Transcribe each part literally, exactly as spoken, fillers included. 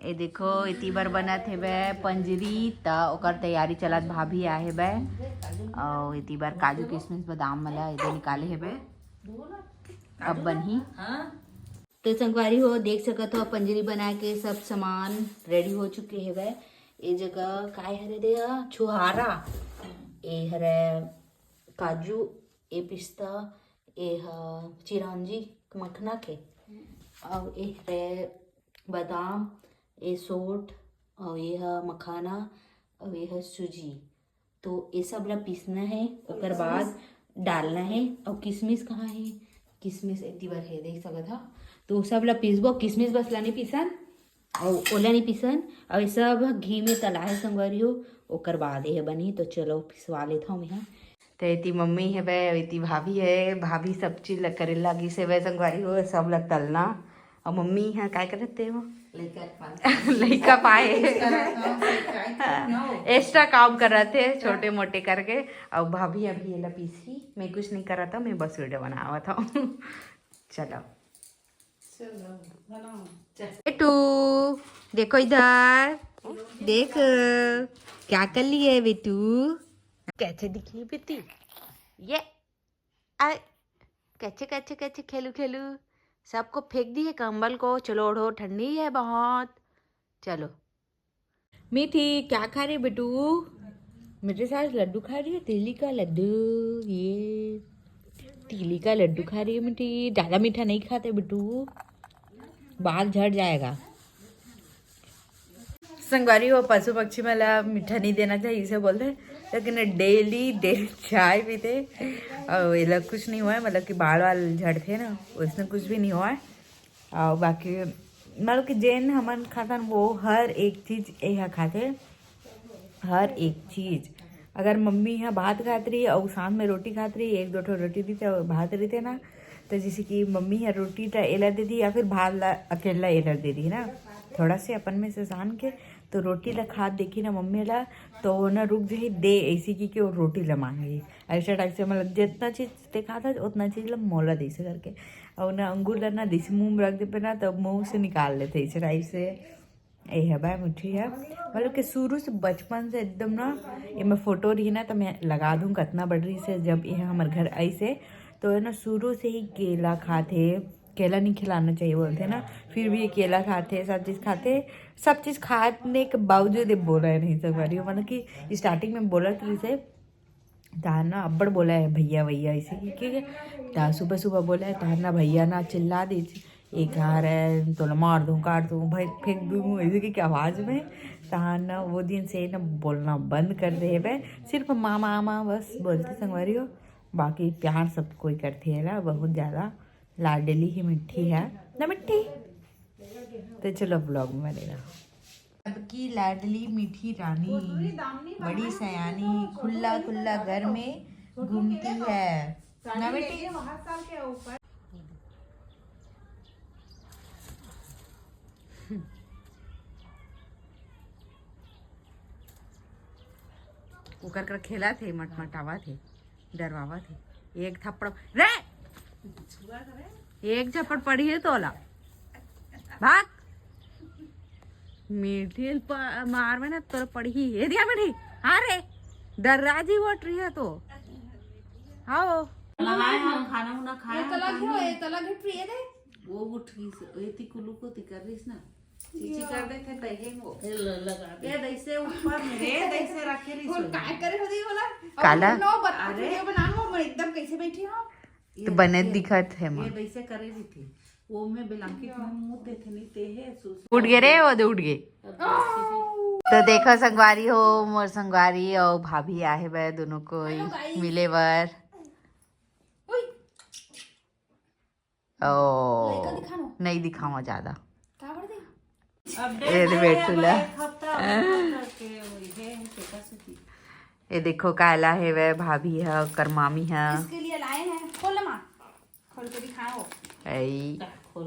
ए देखो, एती बर बनत हेबे पंजरी, त ओकर तैयारी चलत, भाभी आहे बे। अउ एती बर काजू, किशमिश, बादाम मला एदे निकाले हेबे। अब बनही। तो संगवारी हो, देख सकत हो, पंजरी बना के सब सामान रेडी हो चुके हेबे। ए जगह काय हरे दे, छुहारा, ए हरे काजू, ए पिस्ता, ए ह चिरौंजी मखना के, अउ ए हरे बादाम, ए सोंठ, अउ ए ह मखाना, अउ ए ह सूजी। तो ये सब ला पीसना है, ओकर बाद डालना है। अउ किशमिश कहाँ है? किशमिश एती बर है, देख सकत हा। तो सब ला पीसबो, किशमिश बस ला नहीं पीसन, अउ ओला नहीं पीसन, अउ ये सब घी में तला है संगवारी हो, ओकर बाद ये बनही। तो चलो पिसवा लेत हूँ मैं। तो एती मम्मी है बे, एती भाभी है, भाभी सब चीज ला करे लागिस है बे संगवारी हो, सब ला तलना। अउ मम्मी यहाँ काय करत हे वो? लइका पाए। एक्स्ट्रा काम करत हे, छोटे मोटे करके। अउ भाभी अभी एला पीसही, मैं कुछ नहीं करत हूँ, मैं बस वीडियो बनावत हूँ। चलो। चलो, बनाओ। चल। बेटू, देखो इधर, देख, क्या कर लिए बेटू? कैसे दिखी बेटी? ये, आ, कैसे, कैसे, कैसे खेलू, खेलू? सबको फेंक दिए कंबल को, चलो ओढ़ो, ठंडी है बहुत। चलो। मीठी, क्या खा रही है बेटू? मेरे साथ लड्डू खा रही है, तिली का लड्डू। ये तिली का लड्डू खा रही है मीठी, ज्यादा मीठा नहीं खाते बेटू, बाल झड़ जाएगा। संगवारी हो, पशु पक्षी मन ला मीठा नहीं देना चाहिए, इसे बोलते हैं, लेकिन डेली डेली चाय पीते। और ये लोग कुछ नहीं हुआ है, मतलब कि बाल वाल झड़ते ना, उसमें कुछ भी नहीं हुआ है। और बाकी मतलब कि जेन हमन खाथन, वो हर एक चीज एहा खाथे, हर एक चीज। अगर मम्मी ह भात खात रही और साथ में रोटी खात रही, एक दो ठो रोटी रहिथे और भात रहिथे ना, तो जैसे कि मम्मी ह रोटी ला एला दे दी या फिर भात ला अकेला एला दे दी ना, थोड़ा से अपन में से सान के, तो रोटी ला खात देखी ना मम्मी ला, तो वो ना रुक जाही दे, ऐसी की कि वो रोटी ला मांगही। ऐसा टाइप से मतलब जितना चीज ते खात है उतना चीज ला मोला दे से करके, और ना अंगूर ला ना देसी मुंह में रख देबे ना, तब मुंह से निकाल लेते ऐसे टाइप से। ये है भाई मिठी है, मतलब कि शुरू से बचपन से एकदम ना, ये मैं फोटो रही ना तो मैं लगा दूँ कितना बड़ रही से, जब ये हमर घर आई से तो ये ना शुरू से ही केला खाथे। केला नहीं खिलाना चाहिए बोलते ना, फिर भी ये केला खाथे, सब चीज खाथे। सब चीज खाने के बावजूद ये बोला है नहीं संगवारी हो, मतलब कि स्टार्टिंग में बोला कि से तार ना अब्बड़ बोला है भैया भैया ऐसे कि, कि तार सुबह सुबह बोला है, तार ना भैया ना चिल्ला दे, एक आ रहा है तो मार दूँ, काट दूँ, भाई फेंक दूँ, ऐसे की आवाज में। तार ना वो दिन से ना बोलना बंद कर दे है, सिर्फ माँ माँ माँ बस बोलते संगवारी हो, बाकी प्यार सब कोई करते है ना बहुत ज्यादा। लाडली ही मिठी है ना मिठी। तो चलो ब्लॉग में बने रहो। सबकी लाडली मीठी रानी, बड़ी सयानी, खुला खुला घर में घूमती है ना बेटी। ओकर कर खेला थे, मटमटावा थे, डरवावा थे। एक थप्पड़ रे, एक झपड़ पड़ी है तोला, भाग। मीठी ल प-, मार में ना तोर पड़ी है दिया मीठी। हाँ रे, डर्रा जी उठ रही है तो। हाँ वो। नहाए हम, खाना उना खाए ये हम, तला खाने। घे, ये तला घे प्रिय दे। वो उठ गई से, ये ती कुलू को ती कर रही ना। चीची कर देथे तइहे वो। ये ल-, लगा दे। ये दैसे ऊपर में रे, दैसे रखे रही और सो। काय करे होती बोला? काला? नौ बत-, अरे। वीडियो बनाओ, मैं एकदम कैसे बैठी हूँ। तो ये बने देखे, दिखत है माँ। ये दैसे करे रही थी। वो में ब्लैंकेट में मुंह देथे नहीं ते है, सो, सो। उठ गए रे, वो दे उठ गए। अब जैसे भी तो देखो संगवारी हो, मोर संगवारी और भाभी आहे बे दोनों कोई हेलो गाइस। मिले बर। ओए। ओ, लइका दिखा नो। नहीं दिखावा ज्यादा। का कर दे? अब ये दे बेटू ला। एक हफ्ता, एक हफ्ता के हुई है, टेका से की। ये देखो काला है वे भाभी है, ओकर मामी है। इसके लिए लाए हैं। खोल ना माँ। खोल के दिखाओ। ऐ। खोल। खोल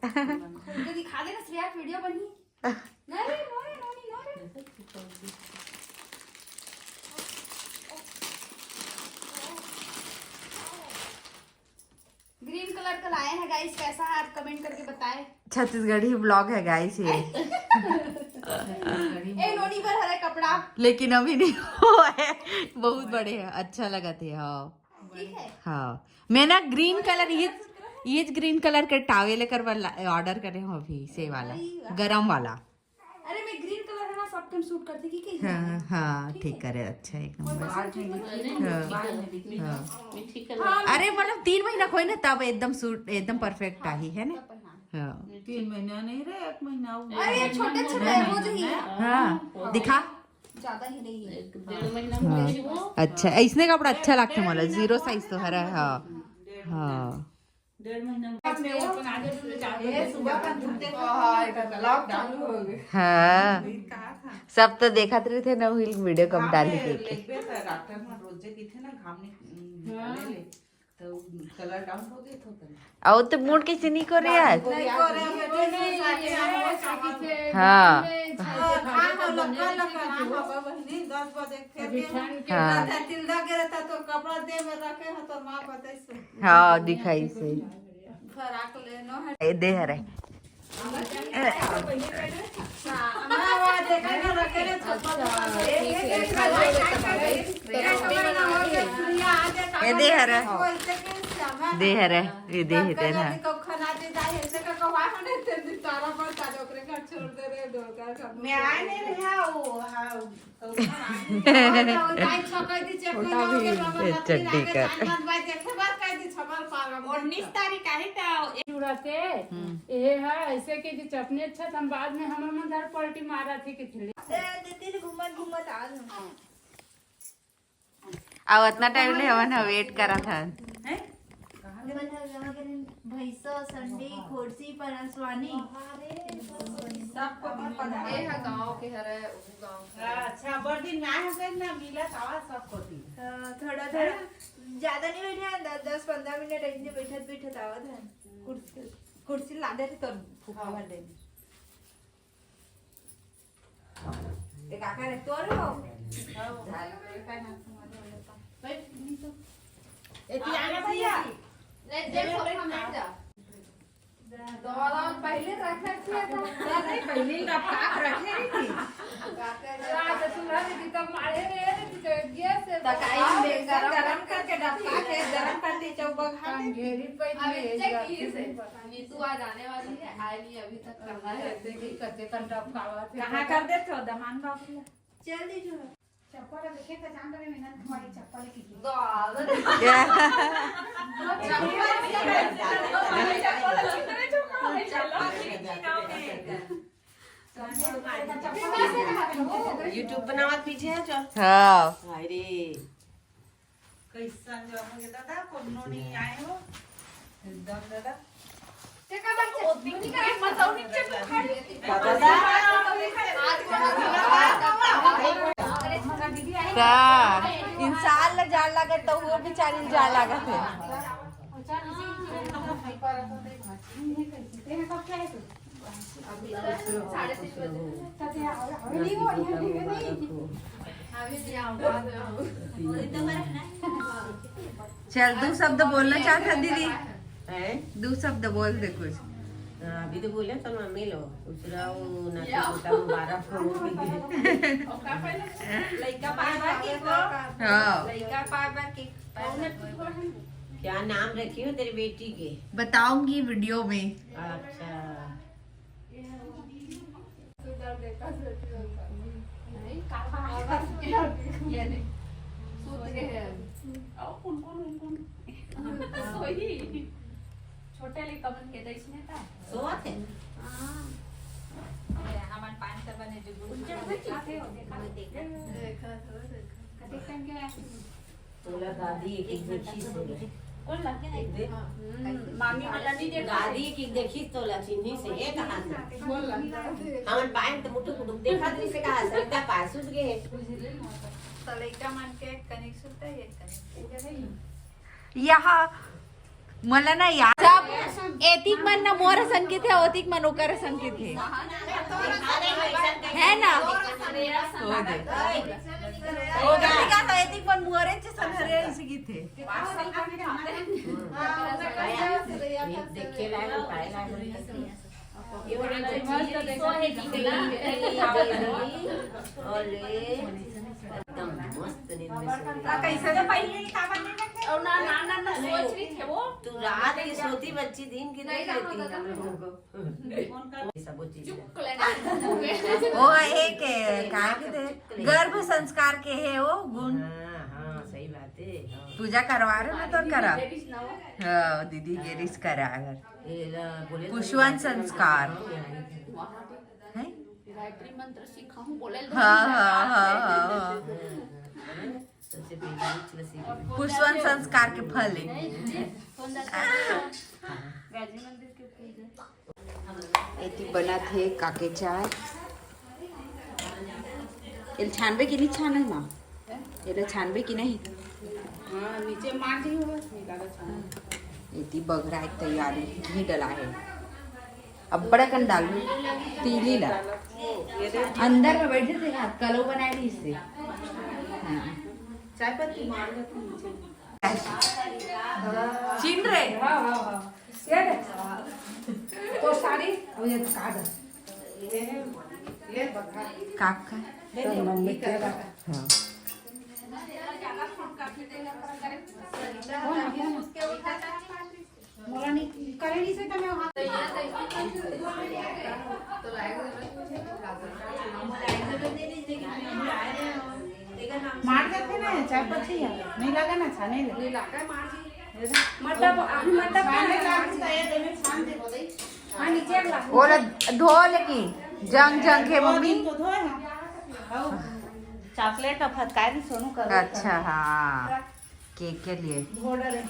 के दिखा देना, श्रेया की वीडियो बनी। नहीं, नहीं, नहीं, नहीं, नहीं। ग्रीन कलर का लाया है गाइस, कैसा है आप कमेंट करके बताएं। छत्तीसगढ़ी ब्लॉग है गाइस ये। ए, नोनी बर हरे कपड़ा। लेकिन अभी नहीं हुआ है, बहुत बड़े हैं, अच्छा लगत है। हाँ, ठीक है। हाँ, मैं ना ग्रीन कलर, ये ये ग्रीन कलर के टावेल कर वाला ऑर्डर करे हूँ अभी, से वाला, गरम वाला। अरे, मैं ग्रीन कलर है ना, सब टाइम सूट करती की, की हाँ। हाँ, ठीक करे, अच्छा, एक नंबर। हाँ। हाँ। अरे, मतलब, तीन महीना कोई ना, तब एकदम सूट, एकदम परफेक्ट आही, है ना? हाँ। तीन महीना नहीं रहे, एक महीना हो गया। अरे, छोटे छोटे हो जाही। हाँ, दिखा। ज्यादा ही नहीं है। एक डेढ़ महीना हो गया। अच्छा, इसने कपड़ा अच्छा लगता है, मतलब, जीरो साइज तो हरा है। हाँ। हाँ। डेढ़ महीना में वो अपन आ जाते तो चार बजे सुबह का धूप देखो, हाँ, एक लॉक चालू हो गए। हाँ। सब तो देखत रहिथे ना, वीडियो कब डाली के। डॉक्टर में रोजे की थे ना, घाम निकले ले, तो कलर डाउन हो गए थे। आओ तो मूड कैसे नहीं करे यार। नहीं करे, बेटे, नहीं, नहीं, नहीं, नहीं, नहीं, हाँ। नहीं, नहीं, हाँ, हाँ, लोग कर लगा, हाँ, बाबा बहनी, दस बजे फिर अभी भी ठंड के हाँ। रहता, तिलदा के रहता तो कपड़ा दे में रखे हो तो माँ बताइस। हाँ, दिखाइस। फराक लेनो है। ए, दे हरे। हाँ, हमारा आवाज है, क्या रखे रे, छप्पा छप्पा। ए, दे हरे। दे हरे, ये दे ही तेरा। मैं आए नहीं रहा, वो, हाँ, तो उतना आए नहीं। छोटा भी। ये चड्डी का। उन्नीस तारीख आहे तो जुड़ाते। हम्म। ये है, ऐसे के जी चटनी अच्छा, हम बाद में हमर मन घर पलटी मारा थे कि थिले। दे, दे, दे, घूमत, घूमत आ जाओ। अब इतना टाइम ले हमन ह वेट करत हन। हैं? हमन ह यहाँ के दिन भैंसा, संडी, खोरसी, परसवानी। सबको अपन पता ए है। हा गाँव के हरे, ऊ गाँव के। हाँ, अच्छा, बड़ दिन में आए हो गए ना, मिलत आवा सब कोती। हाँ, थोड़ा, थोड़ा ज्यादा नहीं बैठे हैं, द-, दस पंद्रह मिनट ऐसे बैठत, बैठत आवत है। कुर्सी, कुर्सी ला दे तो फूफा भर देंगे। ए काका रे, तोर हो? झाल, ए का नाम से मजा हो जाता। बैठ, नहीं तो। ए, तू आना भैया। ले, दे, सोफा में जा। तो पहले रखा किया था। नहीं, पहले ही रखा, रखे नहीं थी। काका रे। रात तुम्हारे भी तब मारे रे, रे, रे, रे, रे, से तकाई में गरम गरम करके डबका के, गरम कर दी, चौबक हाथ। घेरी पे अबे चेक कीजिए। नीतू आज आने वाली है, आई नहीं अभी तक, कहाँ है? देखी कते कंटा खावा थे। कहाँ कर देते हो दमान बाबू? चल दीजिए। चप्पल देखे तो जान रहे, मैंने तुम्हारी चप्पल की। YouTube बनावा पीछे है, चल। हाँ। अरे। कैसन जो हो गया दादा, कोनो नहीं आए हो। एकदम दादा। का? इंसान ला जाड़ लागत, तो वो बेचारी ला जाड़ लागत है। चल, दो शब्द बोलना चाहता दीदी। हैं? दो शब्द बोल दे कुछ। हाँ, अभी तो बोले तो मम्मी लो, दूसरा वो नाती पोता मुबारक हो। लइका पाए बर के को? हाँ। लइका पाए बर के। क्या नाम रखी हो तेरी बेटी के? बताऊंगी वीडियो में। अच्छा। नहीं, काका आवाज ये नहीं। सूत गए हैं। और कौन, कौन, कौन, कौन? सोई। छोटे ले कमन के देश में था। सोवत है? हाँ। ये हमारे पानी तो बने जो गुड़ उनके में देखा थे, देखा थे। देखा था, देखा। कते टाइम के आए? तोला दादी एक एक देखी से। कौन लगे नहीं? देख। हम्म, मामी वाला नहीं देखा। दादी एक एक देखी तोला चिन्ही से, ये कहाँ से? बोल ना। हमन पाएम तो मुटुक मुटुक देखा, तो इसे कहा, सरिता पास उठ गए। तो लइका मन के कनेक्शन तो ये कनेक्शन। यहाँ मला ना याद, सब एतिक मन ना मोर असन के थे, ओतिक मन ओकर असन के थे, है ना? हो दे। हो गया। तो एतिक मन मोरे से संघरे इसी की थे। देखे लाए, पाए लाए। एकदम मस्त नींद में सो रही। कैसे तो पहले ही काबर नहीं रखे? और ना, ना, ना, ना, सोच रही थी वो। तू रात की सोती बच्ची, दिन की नहीं रहती हम लोगों को। सब वो चीज है। ओ, एक, काय कहते हैं, गर्भ संस्कार के है वो गुण। हाँ, हाँ, सही बात है, हाँ। पूजा करवा रहे ना तो करा। हाँ, दीदी गेरिस करा अगर। पुष्पन संस्कार। हैं? गायत्री मंत्र सीखा हूँ, बोले। हाँ, हाँ, हाँ, हाँ, हाँ। सबसे पहले तुलसी के पुष्पन संस्कार के फल है। एती बनत हे काके चाय। एल छानबे कि नहीं छानबे माँ? एला छानबे कि नहीं? हाँ, नीचे मार दी होगा, निकालो छानो। एती बघरा एक तैयारी, घी डला है। अब्बड़ अकन डालू तीली ला। अंदर में बैठे थे, हाथ कलो बनाए दी इससे। हाँ। चाय पत्ती मार देते नीचे। चिन रे। हाँ, हाँ, हाँ। ये देख। तो साड़ी, अब ये काट। ये है, ये बघा। काका। ये देख, ये काका। हाँ। मोला नहीं, करेली से तो मैं वहाँ मार देते ना, चाय पत्ती है। नहीं लगा ना, छाने ले। मतलब, अभी मतलब छाने ला, तो ये देने छान दे, बोले। हाँ, नीचे ला। ओला धो ले की, जंग जंग के मम्मी। तो धोए ना। चॉकलेट अब फटकाए नहीं सोनू कर। अच्छा, हाँ। केक के लिए। धो डरे।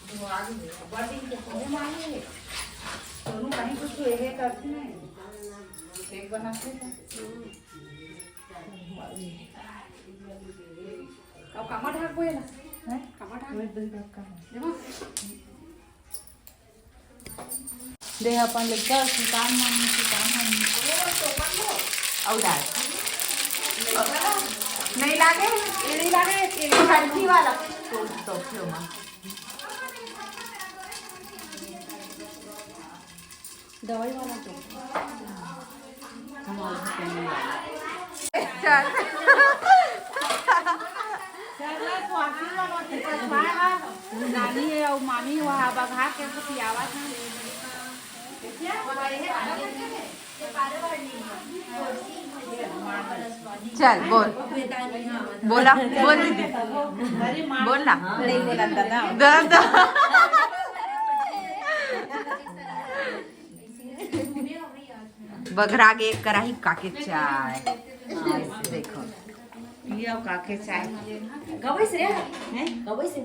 धो आ गई। बड़ दिन के पहले मांगे। सोनू कहीं कुछ ये करती है। केक बनाते हैं। अब कामा ढाक बोए ना। हैं? कामा ढाक। मैं दही ढक्का है। देखो। दे अपन लइका सुतान मन, सुतान मन। अउ डाल। नहीं लागे? ये नहीं लागे, ये नहीं लागे। हल्दी वाला। तो, तो क्यों माँ? दवाई वाला तो। चल। नानी अउ मामी वहाँ बघा के पियावत हे। चल, बोल। बोला, बोल दीदी। बोल ना। नहीं बोला था ना। दर्द। बघरा के एक कढ़ाई काके चाय। देखो। ये काके चाय। गवई से रे? हैं? गवई से।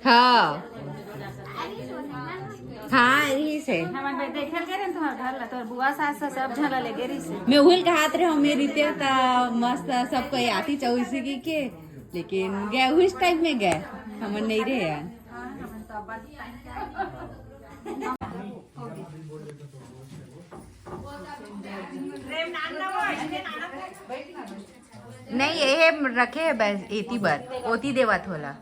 हाँ। हाँ, यही से। हमन बे-, देखे के रहे तुम्हार घर ला, तोर बुआ सास सब झन ला लेगे रहिसे। मैं उहिल कहात रहे हूँ, मेरी तेल का मस्त सबको आती चौसी की के, लेकिन गए उस टाइम में गए, हमन नहीं रहे यार। नहीं, ये रखे है बस एती बर, ओती देवत होला।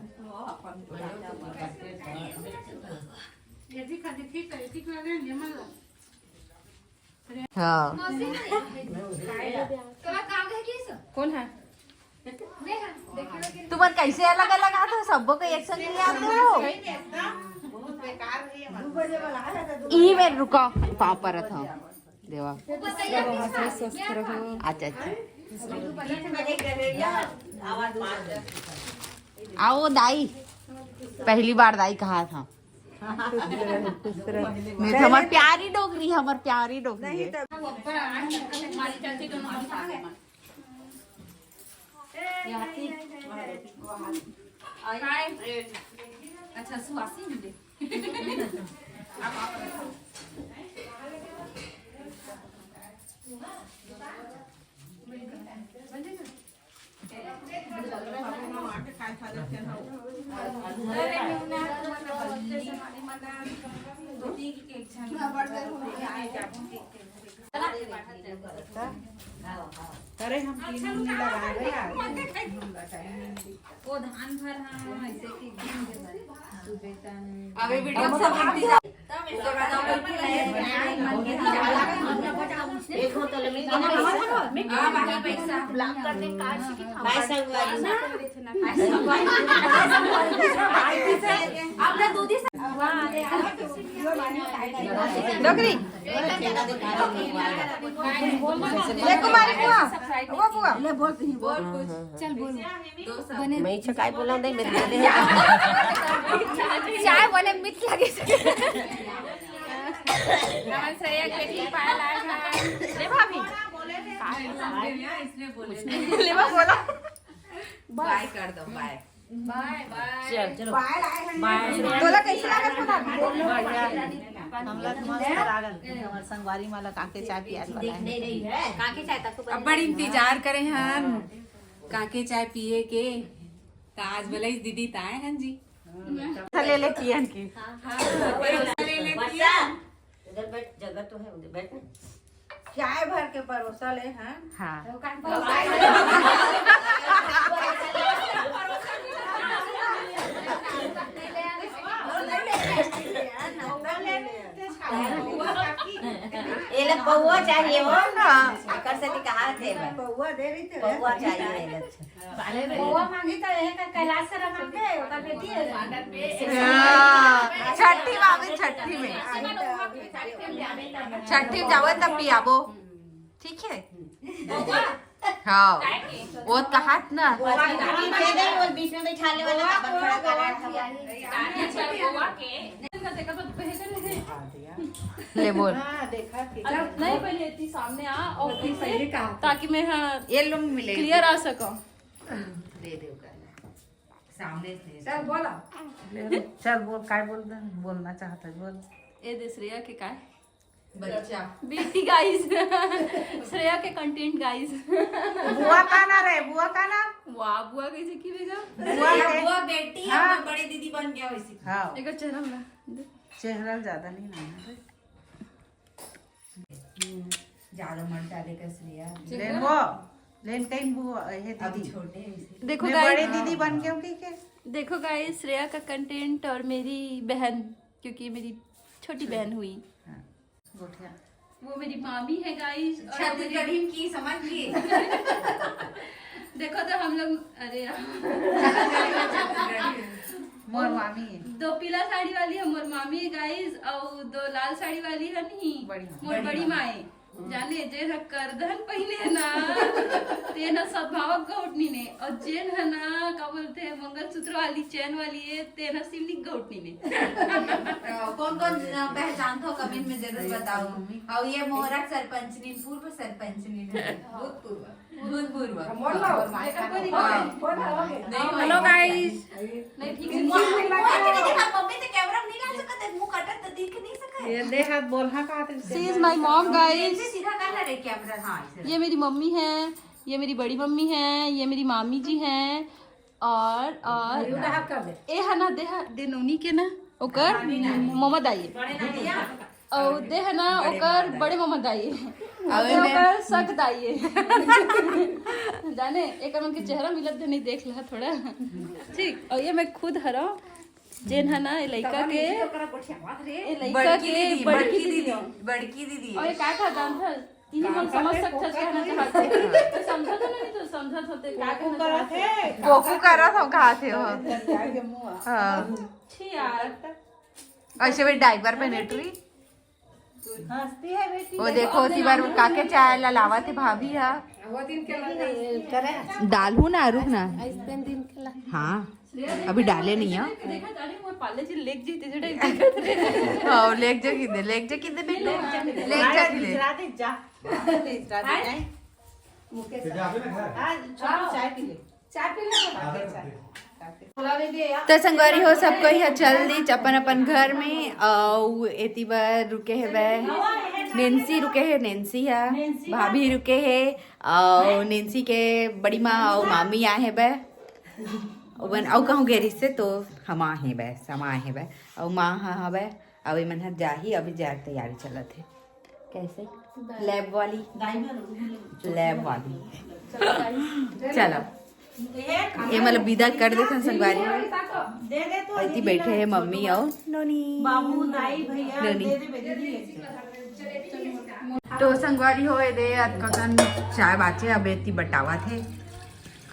हाँ। कौन है? तुमन कैसे अलग-अलग आते हो? सबको को एक संग ले आते हो? ई में रुका, पाँव परत हूँ। देवा। अच्छा, अच्छा। आओ दाई, पहली बार दाई कहा था। नहीं तो हमार प्यारी डोकरी, हमार प्यारी डोकरी है। अच्छा, सुहासी मिले। अरे हम तीन दिन नहीं लगा रहे यार। वो धान भर, हाँ, ऐसे कि अबे वीडियो सब इंतजार। एक होटल में हाँ, बाकी पैसा। ब्लॉक करने का आज की बाय संगवारी। आपका दूधी डोकरी। ले कुमारी बुआ, वो बुआ। ले बोल, तू ही बोल कुछ। चल बोल। मैं इच्छा काय बोला नहीं, मेरे दे दे। चाय बोले मीठ लगे। नमन श्रेया के बेटी पायल आए हैं। ले भाभी। ले बा बोला। बाय कर दो, बाय। बाय बाय। चल, चलो। बाय। तोला कैसे लागत बता? हमला तो मस्त लागल। हमर संगवारी मन ला काके चाय पियात वाला है। काके चाय तक तो अब बड़ी इंतजार करे हन काके चाय पिए के। त आज बलैस दीदी त आए हन जी। ले ले पियन की। हाँ, परोसा ले ले पियन। उधर बैठ, जगह तो है, उधर बैठ ना। चाय भर के परोसा ले, हाँ? हाँ। ये लोग पौवा चाहिए हो। हाँ। आकर से कहा थे मैं। पौवा दे रही थी। पौवा चाहिए ये लोग। पौवा मांगी तो ये का कैलाश से मांगे, ओकर बेटी है। हाँ, छठी में आवे, छठी में। छठी में जावे तब पियाबो, ठीक है? हाँ, वो कहात ना। वो बीच में बैठाने वाला काबर खड़ा कर रहा था। ले बोल। हाँ, देखा थी। नहीं, पहले इतनी सामने आ और पहले कहा। ताकि मैं, हाँ, ये लोग मिले। क्लियर आ सका। दे दे ओकर। सामने से। चल बोला। चल बोल, काय बोल दे, बोलना चाहता है, बोल। ए दे श्रेया के काय? बच्चा। बेटी गाइस। श्रेया के कंटेंट गाइस। बुआ का ना रहे, बुआ का ना? वाह, बुआ कैसे की बेगा? बुआ रे। बुआ बेटी, हाँ। अपना बड़े दीदी बन गया वैसे। हाँ। एक चेहरा मिला। चेहरा ज्यादा नहीं ना है। ज्यादा मत डाले का श्रेया। लेन वो, लेन कहीं वो, ये अब दीदी। छोटे हैं इसे। देखो मैं गाइस, बड़े दीदी बन गया हूँ, ठीक है? देखो गाइस, श्रेया का कंटेंट और मेरी बहन, क्योंकि मेरी छोटी बहन हुई। हाँ, गोठिया। वो मेरी मामी है गाइस, और छत्तीसगढ़ी की समझ गई। देखो तो हम लोग, अरे यार। मोर मामी है। दो पीला साड़ी वाली है मोर मामी है गाइस, और दो लाल साड़ी वाली है नहीं, बड़ी मोर बड़ी बड़ी माँ। माँ है। जाने जेन ह करधन पहने ना, तेन ह सद्भावक गौटनी ने, और जेन ह ना का बोलते हैं मंगलसूत्र वाली चैन वाली है, तेन ह शिवलिंग गौटनी ने। कौन कौन पहचानथो कमेंट में जरूर बताओ। और ये मोहरा सरपंचनी, पूर्व सरपंचनी ने, भूतपूर्व। भूतपूर्व। मोर ला। हाँ। नहीं, हेलो गाइस। नहीं, ठीक से। मुंह, मुंह के देखा, मम्मी तो कैमरा में नहीं ला सकत है, मुंह कटत तो दिख नहीं सकत। ये दे हाथ बोल, हाँ, कहा थे। She is my mom, guys। इसे सीधा कर ले रे कैमरा, हाँ, इसे। ये मेरी मम्मी है, ये मेरी बड़ी मम्मी है, ये मेरी मामी जी हैं, और, और ये उल्टा हाथ कर दे। ए है ना, देहा, दे नोनी के ना, ओकर ममा दाई। बड़े नानी है। अउ दे है ना, ओकर बड़े ममा दाई। अउ दे ओकर सग दाई। जाने, एकर मन के चेहरा मिलत दे, नहीं देख ला थोड़ा। ठीक, अउ ये मैं खुद हरव, जेन है ना, ये लइका के, ये लइका बड़की के दीदी, बड़की बड़की दीदी, दीदी। बड़की दीदी। अउ ये का का जानथस? इही मन समझ सकथस, कहना चाहत हे। समझत हो ना, नहीं तो समझत होते, का कहना चाहत हे? कोकू करत हो, कहा थे हो। हाँ। छी यार। ऐसे भी डाइपर पहने टुरी। हंसती है बेटी। वो देखो, उसी बार काके चाय ला लावा थे भाभी हा। वो दिन के करे। डाल हूँ ना, रुक ना। आइस पेन दिन के ला। हाँ, अभी डाले नहीं है। देखा, अरे वो पाले जी लेग जी तेजड़े। हाँ, लेग जा किदे, लेग जा किदे बेटा। लेग जा किदे। इजरा दे जा। इजरा दे जाए। मुकेश। आज छोटू चाय पी ले। चाय पी ले। तो संगवारी हो, सब कोई ह चल दीच अपन अपन घर में। अउ एती बर रुके हे वह नैन्सी, रुके हे नैन्सी ह, भाभी रुके हे, अउ नैन्सी के बड़ी माँ अउ मामी आए हे वह। ओमन अउ कहूँ गे रिहिस हे तो हम आए हे वह, समा आए हे वह, अउ माँ ह हवय। अउ एमन ह जाही, अभी जाए के तैयारी चलत हे। कैसे? लैब वाली। लैब वाली। चलो। ये मतलब विदा कर देथन संगवारी। अउ एती बैठे हे मम्मी अउ नोनी। बाबू, दाई, भैया, नोनी। तो संगवारी हो, ये दे अतका कन चाय बाचे, अब एती बटावत हे।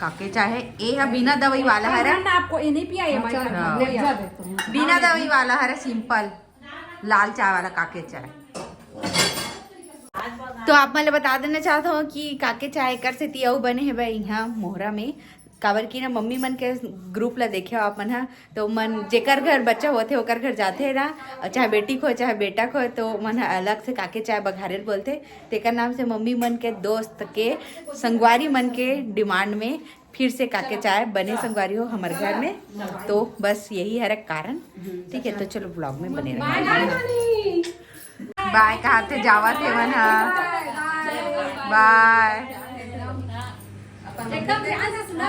काके चाय हे, ए ह बिना दवाई वाला हरे। आपको ये नहीं पिया, ये भाई साहब, हाँ। ले जा। बिना दवाई वाला हरे, सिंपल लाल चाय वाला काके चाय। तो आप मन ल बता देना चाहत हव कि काके चाय एकर सेती अउ बने हे भाई इहाँ मोहरा में, काबर कि ना मम्मी मन के ग्रुप ला देखे हो आप मन ह, तो मन जेकर घर बच्चा होथे ओकर घर जाथे ना, अउ चाहे बेटी को चाहे बेटा को, तो मन ह अलग से काके चाय बघारे ल बोलथे। तेकर नाम से मम्मी मन के दोस्त के संगवारी मन के डिमांड में फिर से काके चाय बने संगवारी हो हमर घर में। तो बस यही हरे कारण, ठीक है। तो चलो ब्लॉग में बने रहो। बाय कहा थे, जावा थे मन हा। बाय। एकदम ध्यान से सुना।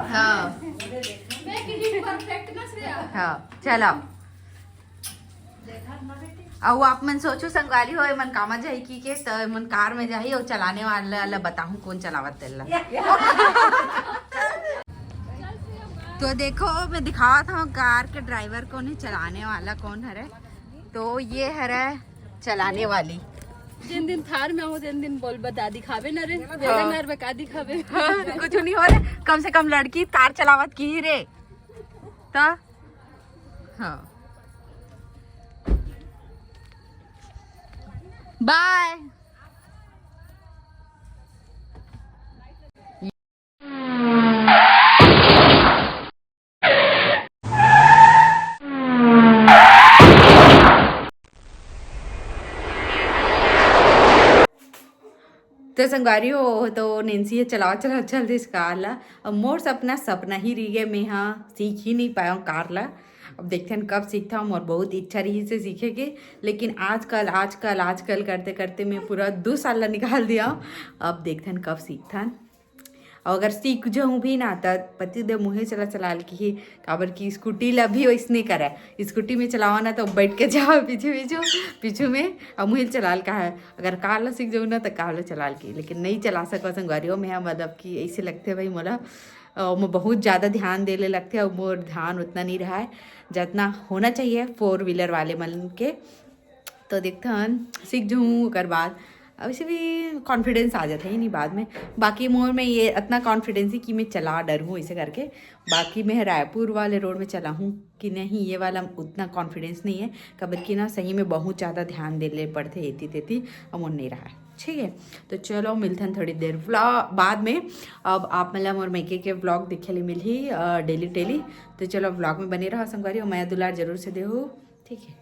हाँ। मैं कि परफेक्ट ना श्रेया। हाँ, चलो। अउ आप मन सोचो संगवारी हो, एमन कामा जाही की के, त एमन कार में जाही अउ चलाने वाला ला बताहूँ कौन चलावत तेला। तो देखो, मैं दिखावत हूँ कार के ड्राइवर कौन है, चलाने वाला कौन हरे। तो ये हरे चलाने वाली। जिन दिन थार में हो, जिन दिन बोल बता दिखावे ना रे, मेरा नर बका दिखावे। हाँ, कुछ नहीं हो रहा, कम से कम लड़की कार चलावत की ही रे। तो हाँ, बाय। तो संगवारी हो, तो नेंसी ह चलावत चलावत चल दिस कार ला। अब मोर सपना सपना ही रहिगे, मैं हा सीख ही नहीं पाया कार ला। अब देखथन कब सीखता हूँ, मोर बहुत इच्छा रही से सीखे के, लेकिन आजकल आजकल आजकल करते करते मैं पूरा दो साल ला निकाल दिया हूँ। अब देखथन कब सीखथन। अउ अगर सीख जाऊँ भी ना, त पतिदेव मुहे चला चला के ही, काबर कि स्कूटी ला भी वैसने करे। स्कूटी में चलावा ना, तो बैठ के जावा पीछे पीछे, पीछू में, अउ मुहे चला के है। अगर कार ला सीख जाऊँ ना, तो कार ला चला के, लेकिन नहीं चला सको संगवारी हो। मैं, मतलब कि ऐसे लगथे भाई मोला, अ, ओमा बहुत ज़्यादा ध्यान देले लगथे, अउ मोर ध्यान उतना नहीं रहा है, जितना होना चाहिए फोर व्हीलर वाले मन के। तो देखथन, सीख जहूँ ओकर बाद। अब वैसे भी कॉन्फिडेंस आ जाता है नहीं बाद में। बाकी मोर में ये इतना कॉन्फिडेंस ही कि मैं चला डरहूँ ऐसे करके। बाकी मैं रायपुर वाले रोड में चलाहूँ कि नहीं, ये वाला उतना कॉन्फिडेंस नहीं है, काबर कि ना सही में बहुत ज़्यादा ध्यान देले पड़थे एती तेती, अब मोर नहीं रहा है। ठीक है, तो चलो मिलथन थोड़ी देर व्लॉग बाद में। अब आप मन ला मोर मइके के व्लॉग देखे ले मिलही डेली डेली। तो चलो व्लॉग में बने रहो संगवारी, अउ मया दुलार जरूर से देहू। ठीक है,